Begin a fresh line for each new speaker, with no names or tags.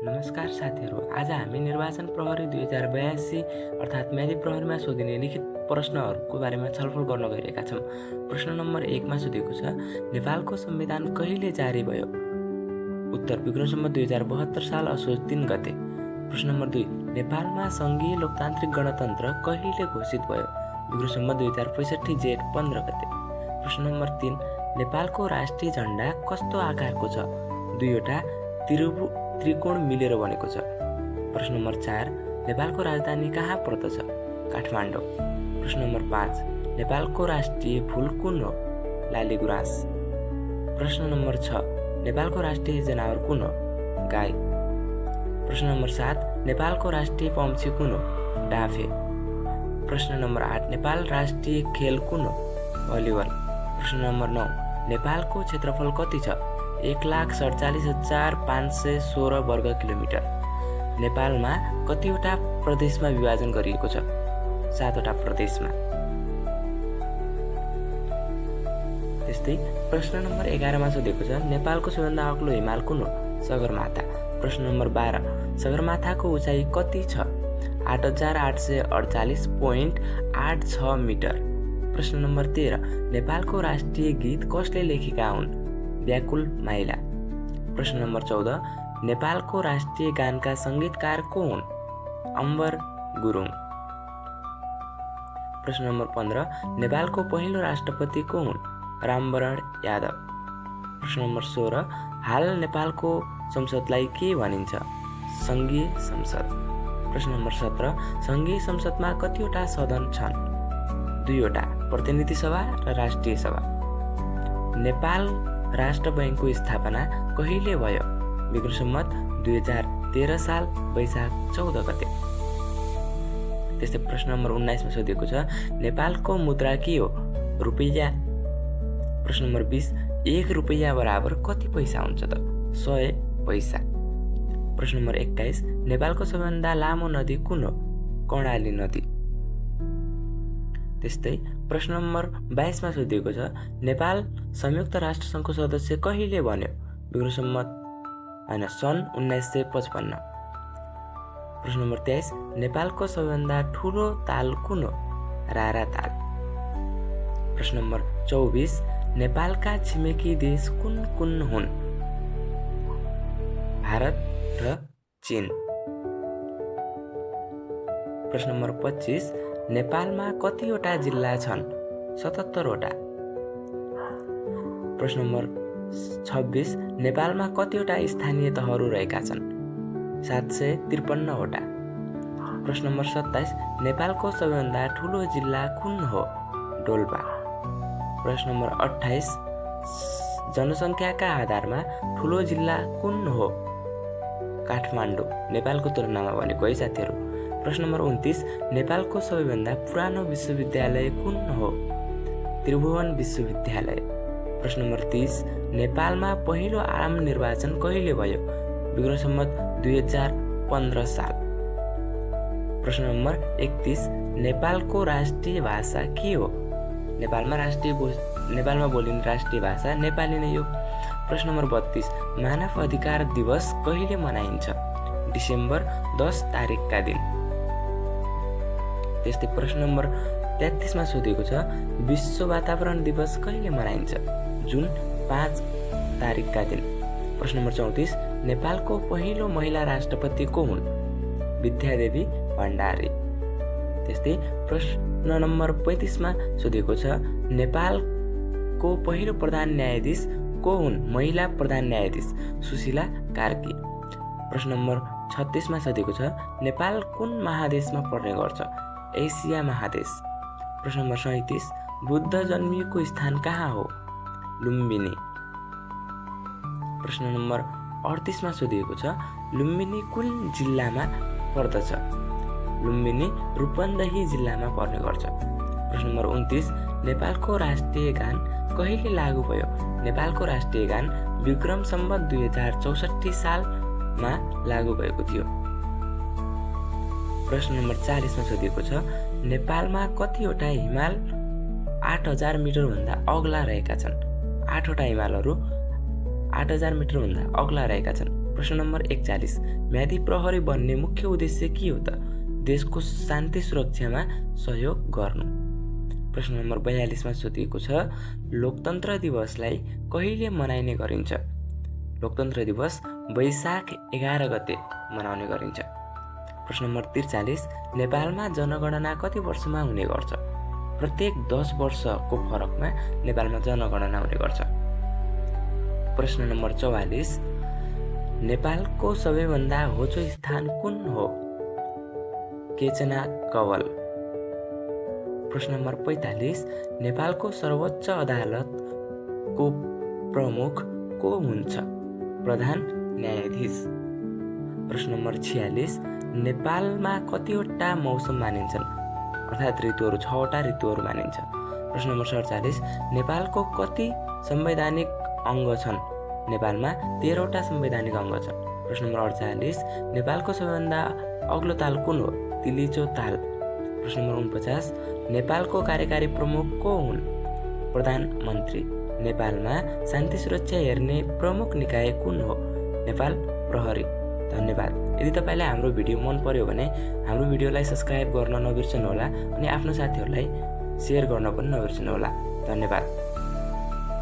नमस्कार साथीहरू, आज हामी निर्वाचन प्रहरी 2082 अर्थात् म्यादी प्रहरीमा सोधिने लिखित प्रश्नहरूको बारेमा छलफल गर्न गइरहेका छौँ। प्रश्न नम्बर 1मा सोधिएको छ, नेपालको संविधान कहिले जारी भयो? उत्तर विक्रम सम्वत 2072 साल असोज 3 गते। प्रश्न नम्बर 2, नेपालमा सङ्घीय लोकतान्त्रिक गणतन्त्र कहिले घोषित भयो? विक्रम सम्वत 2065 जेठ 15 गते। प्रश्न नम्बर 3, नेपालको राष्ट्रिय झण्डा कस्तो आकारको छ? दुईवटा त्रिकोण मिलेर बनेको छ। प्रश्न नम्बर 4, नेपालको राजधानी कहाँ पर्दछ? काठमाडौँ। प्रश्न नम्बर 5, नेपालको राष्ट्रिय फुल कुन हो? लालीगुराँस। प्रश्न नम्बर 6, नेपालको राष्ट्रिय जनावर कुन हो? गाई। प्रश्न नम्बर 7, नेपालको राष्ट्रिय पक्षी कुन हो? डाँफे। प्रश्न नम्बर 8, नेपाल राष्ट्रिय खेल कुन हो? भलिबल। प्रश्न नम्बर 9, नेपालको क्षेत्रफल कति छ? 1,47,516 वर्ग किलोमिटर। नेपालमा कतिवटा प्रदेशमा विभाजन गरिएको छ? 7वटा प्रदेशमा। त्यस्तै प्रश्न नम्बर 11मा सोधेको छ, नेपालको सबैभन्दा अग्लो हिमाल कुन हो? सगरमाथा। प्रश्न नम्बर 12, सगरमाथाको उचाइ कति छ? 8,848.86 मिटर। प्रश्न नम्बर 13, नेपालको राष्ट्रिय गीत कसले लेखेका हुन्? व्याकुल माइला। प्रश्न नम्बर 14, नेपालको राष्ट्रिय गानका सङ्गीतकार को हुन्? अम्बर गुरुङ। प्रश्न नम्बर 15, नेपालको पहिलो राष्ट्रपति को हुन्? रामवरण यादव। प्रश्न नम्बर 16, हाल नेपालको संसदलाई के भनिन्छ? सङ्घीय संसद। प्रश्न नम्बर 17, सङ्घीय संसदमा कतिवटा सदन छन्? 2वटा, प्रतिनिधि सभा र राष्ट्रिय सभा। नेपाल राष्ट्र बैङ्कको स्थापना कहिले भयो? विक्रम सम्वत 2013 साल वैशाख 14 गते। त्यस्तै प्रश्न नम्बर 19मा सोधिएको छ, नेपालको मुद्रा के हो? रुपैयाँ। प्रश्न नम्बर 20, 1 रुपैयाँ बराबर कति पैसा हुन्छ त? 100 पैसा। प्रश्न नम्बर 21, नेपालको सबैभन्दा लामो नदी कुन हो? कर्णाली नदी। त्यस्तै प्रश्न नम्बर 22मा सोधिएको छ, नेपाल संयुक्त राष्ट्र सङ्घको सदस्य कहिले बन्यो? विक्रम सम्वत सन् 1955। प्रश्न नम्बर 23, नेपालको सबैभन्दा ठुलो ताल कुन हो? रारा ताल। प्रश्न नम्बर 24, नेपालका छिमेकी देश कुन कुन हुन्? भारत र चीन। प्रश्न नम्बर 25, नेपालमा कतिवटा जिल्ला छन्? 77वटा। प्रश्न नम्बर 26, नेपालमा कतिवटा स्थानीय तहहरू रहेका छन्? 753वटा। प्रश्न नम्बर 27, नेपालको सबैभन्दा ठुलो जिल्ला कुन हो? डोल्पा। प्रश्न नम्बर 28, जनसङ्ख्याका आधारमा ठुलो जिल्ला कुन हो? काठमाडौँ, नेपालको तुलनामा भनेको है साथीहरू। प्रश्न नम्बर 29, नेपालको सबैभन्दा पुरानो विश्वविद्यालय कुन हो? त्रिभुवन विश्वविद्यालय। प्रश्न नम्बर 30, नेपालमा पहिलो आम निर्वाचन कहिले भयो? विक्रम सम्वत 2015 साल। प्रश्न नम्बर 31, नेपालको राष्ट्रिय भाषा के हो? नेपालमा बोलिने राष्ट्रिय भाषा नेपाली नै हो। प्रश्न नम्बर 32, मानव अधिकार दिवस कहिले मनाइन्छ? डिसेम्बर 10 तारिकका दिन। त्यस्तै प्रश्न नम्बर 33मा सोधिएको छ, विश्व वातावरण दिवस कहिले मनाइन्छ? जुन 5 तारिकका दिन। प्रश्न नम्बर 34, नेपालको पहिलो महिला राष्ट्रपति को हुन्? विद्यादेवी भण्डारी। त्यस्तै प्रश्न नम्बर 35मा सोधिएको छ, नेपालको पहिलो प्रधान न्यायाधीश को हुन्? महिला प्रधान न्यायाधीश सुशीला कार्की। प्रश्न नम्बर 36मा सोधिएको छ, नेपाल कुन महादेशमा पर्ने गर्छ? एसिया महादेश। प्रश्न नम्बर 37, बुद्ध जन्मिएको स्थान कहाँ हो? लुम्बिनी। प्रश्न नम्बर 38मा सोधिएको छ, लुम्बिनी कुन जिल्लामा पर्दछ? लुम्बिनी रूपन्देही जिल्लामा पर्ने गर्छ। प्रश्न नम्बर 29, नेपालको राष्ट्रिय गान कहिले लागू भयो? नेपालको राष्ट्रिय गान विक्रम सम्वत 2064 सालमा लागू भएको थियो। प्रश्न नम्बर 40मा सोधिएको छ, नेपालमा कतिवटा हिमाल 8000 मिटरभन्दा अग्ला रहेका छन्? 8वटा हिमालहरू 8000 मिटरभन्दा अग्ला रहेका छन्। प्रश्न नम्बर 41, म्यादी प्रहरी बन्ने मुख्य उद्देश्य के हो त? देशको शान्ति सुरक्षामा सहयोग गर्नु। प्रश्न नम्बर 42 मा सोधिएको छ, लोकतन्त्र दिवसलाई कहिले मनाइने गरिन्छ? लोकतन्त्र दिवस वैशाख 11 गते मनाउने गरिन्छ। प्रश्न नम्बर 43, नेपालमा जनगणना कति वर्षमा हुने गर्छ? प्रत्येक 10 वर्षको फरकमा नेपालमा जनगणना हुने गर्छ। प्रश्न नम्बर 44, नेपालको सबैभन्दा होचो स्थान कुन हो? केचना कवल। प्रश्न नम्बर 45, नेपालको सर्वोच्च अदालतको प्रमुख को हुन्छ? प्रधान न्यायाधीश। प्रश्न नम्बर 46, नेपालमा कतिवटा मौसम मानिन्छन्? अर्थात् ऋतुहरू 6वटा ऋतुहरू मानिन्छ। प्रश्न नम्बर 47, नेपालको कति संवैधानिक अङ्ग छन्? नेपालमा 13वटा संवैधानिक अङ्ग छन्। प्रश्न नम्बर 48, नेपालको सबैभन्दा अग्लो ताल कुन हो? तिलिचो ताल। प्रश्न नम्बर 49, नेपालको कार्यकारी प्रमुख को हुन्? प्रधानमन्त्री। नेपालमा शान्ति सुरक्षा हेर्ने प्रमुख निकाय कुन हो? नेपाल प्रहरी। धन्यवाद। यदि तपाईँलाई हाम्रो भिडियो मन पर्यो भने हाम्रो भिडियोलाई सब्स्क्राइब गर्न नबिर्सनुहोला अनि आफ्नो साथीहरूलाई सेयर गर्न पनि नबिर्सनुहोला। धन्यवाद।